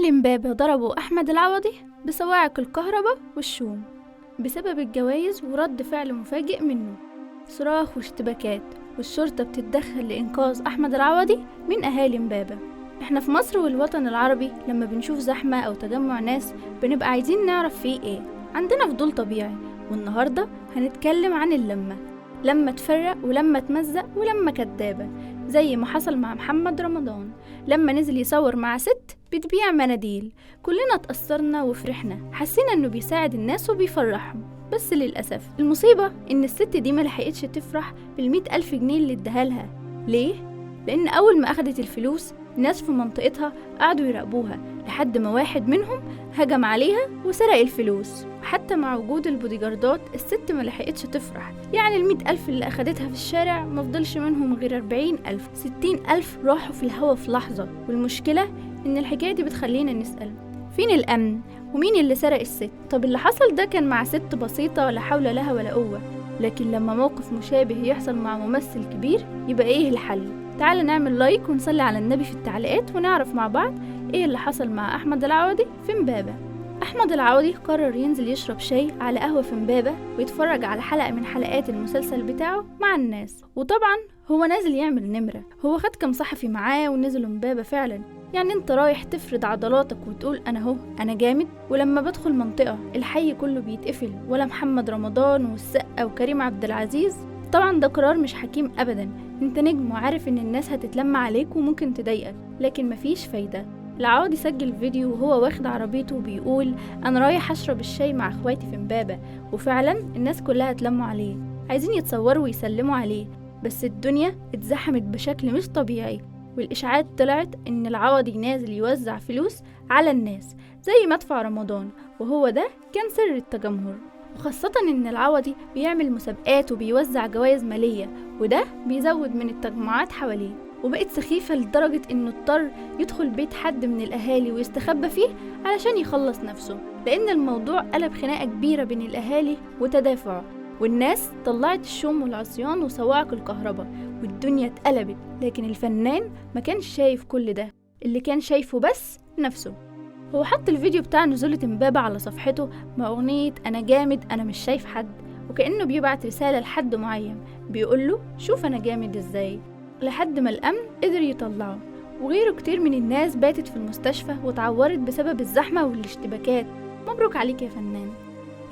أهالي إمبابة ضربوا أحمد العوضي بصواعق الكهرباء والشوم بسبب الجوائز ورد فعل مفاجئ منه، صراخ واشتباكات، والشرطة بتتدخل لإنقاذ أحمد العوضي من أهالي إمبابة. احنا في مصر والوطن العربي لما بنشوف زحمة أو تجمع ناس بنبقى عايزين نعرف فيه ايه، عندنا فضول طبيعي. والنهاردة هنتكلم عن اللمة، لما تفرق ولما تمزق ولما كدابة، زي ما حصل مع محمد رمضان لما نزل يصور مع ست بتبيع مناديل. كلنا اتأثرنا وفرحنا، حسينا انه بيساعد الناس وبيفرحهم، بس للأسف المصيبة ان الست دي ما لحقتش تفرح بال100,000 جنيه اللي اداها. ليه؟ لان اول ما اخدت الفلوس الناس في منطقتها قعدوا يراقبوها لحد ما واحد منهم هجم عليها وسرق الفلوس. وحتى مع وجود البوديجاردات الست ما لحقتش تفرح، يعني 100,000 اللي اخدتها في الشارع ما فضلش منهم غير 40,000، 60,000 راحوا في الهوا في لحظة. والمشكلة ان الحكاية دي بتخلينا نسأل فين الأمن ومين اللي سرق الست؟ طب اللي حصل ده كان مع ست بسيطة لا حول لها ولا قوة، لكن لما موقف مشابه يحصل مع ممثل كبير يبقى ايه الحل؟ تعالى نعمل لايك ونصلي على النبي في التعليقات ونعرف مع بعض ايه اللي حصل مع احمد العوضي في امبابة. احمد العوضي قرر ينزل يشرب شاي على قهوة في امبابة ويتفرج على حلقة من حلقات المسلسل بتاعه مع الناس، وطبعا هو نازل يعمل نمرة، هو خد كام صحفي معاه ونزلوا امبابة فعلا. يعني انت رايح تفرض عضلاتك وتقول انا اهو انا جامد، ولما بدخل منطقة الحي كله بيتقفل، ولا محمد رمضان والسقا وكريم عبد العزيز. طبعا ده قرار مش حكيم ابدا، انت نجم وعارف ان الناس هتتلم عليك وممكن تضايقك، لكن مفيش فايدة. العوضي سجل فيديو وهو واخد عربيته وبيقول انا رايح اشرب الشاي مع اخواتي في امبابة، وفعلا الناس كلها اتلموا عليه عايزين يتصوروا ويسلموا عليه، بس الدنيا اتزحمت بشكل مش طبيعي، والإشاعات طلعت إن العوضي نازل يوزع فلوس على الناس زي مدفع رمضان، وهو ده كان سر التجمهر. وخاصة إن العوضي بيعمل مسابقات وبيوزع جوائز مالية، وده بيزود من التجمعات حواليه، وبقت سخيفة لدرجة إنه اضطر يدخل بيت حد من الأهالي ويستخبى فيه علشان يخلص نفسه، لأن الموضوع قلب خناقة كبيرة بين الأهالي وتدافع، والناس طلعت الشوم والعصيان وصواعق الكهرباء والدنيا اتقلبت. لكن الفنان ما كانش شايف كل ده، اللي كان شايفه بس نفسه. هو حط الفيديو بتاع نزولة امبابة على صفحته مع أغنية أنا جامد أنا مش شايف حد، وكأنه بيبعت رسالة لحد معين بيقوله شوف أنا جامد إزاي، لحد ما الأمن قدر يطلعه. وغيره كتير من الناس باتت في المستشفى وتعورت بسبب الزحمة والاشتباكات. مبروك عليك يا فنان.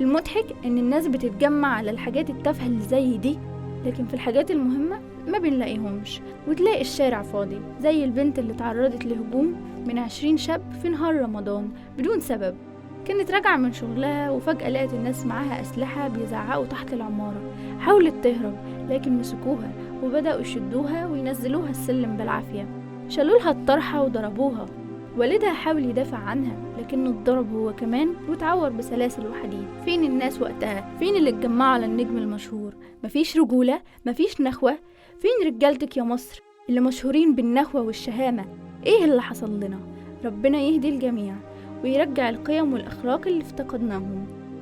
المضحك إن الناس بتتجمع على الحاجات التافهة اللي زي دي، لكن في الحاجات المهمة ما بنلاقيهمش، وتلاقي الشارع فاضي زي البنت اللي تعرضت لهجوم من 20 شاب في نهار رمضان بدون سبب. كانت راجعة من شغلها وفجأة لقت الناس معاها أسلحة بيزعقوا تحت العمارة، حاولت تهرب لكن مسكوها وبدأوا يشدوها وينزلوها السلم بالعافية، شالولها الطرحة وضربوها. والدها حاول يدافع عنها لكنه اتضرب هو كمان واتعور بسلاسل وحديد. فين الناس وقتها؟ فين اللي اتجمعوا على النجم المشهور؟ مفيش رجولة، مفيش نخوة. فين رجالتك يا مصر اللي مشهورين بالنخوة والشهامة؟ ايه اللي حصل لنا؟ ربنا يهدي الجميع ويرجع القيم والأخلاق اللي افتقدناهم.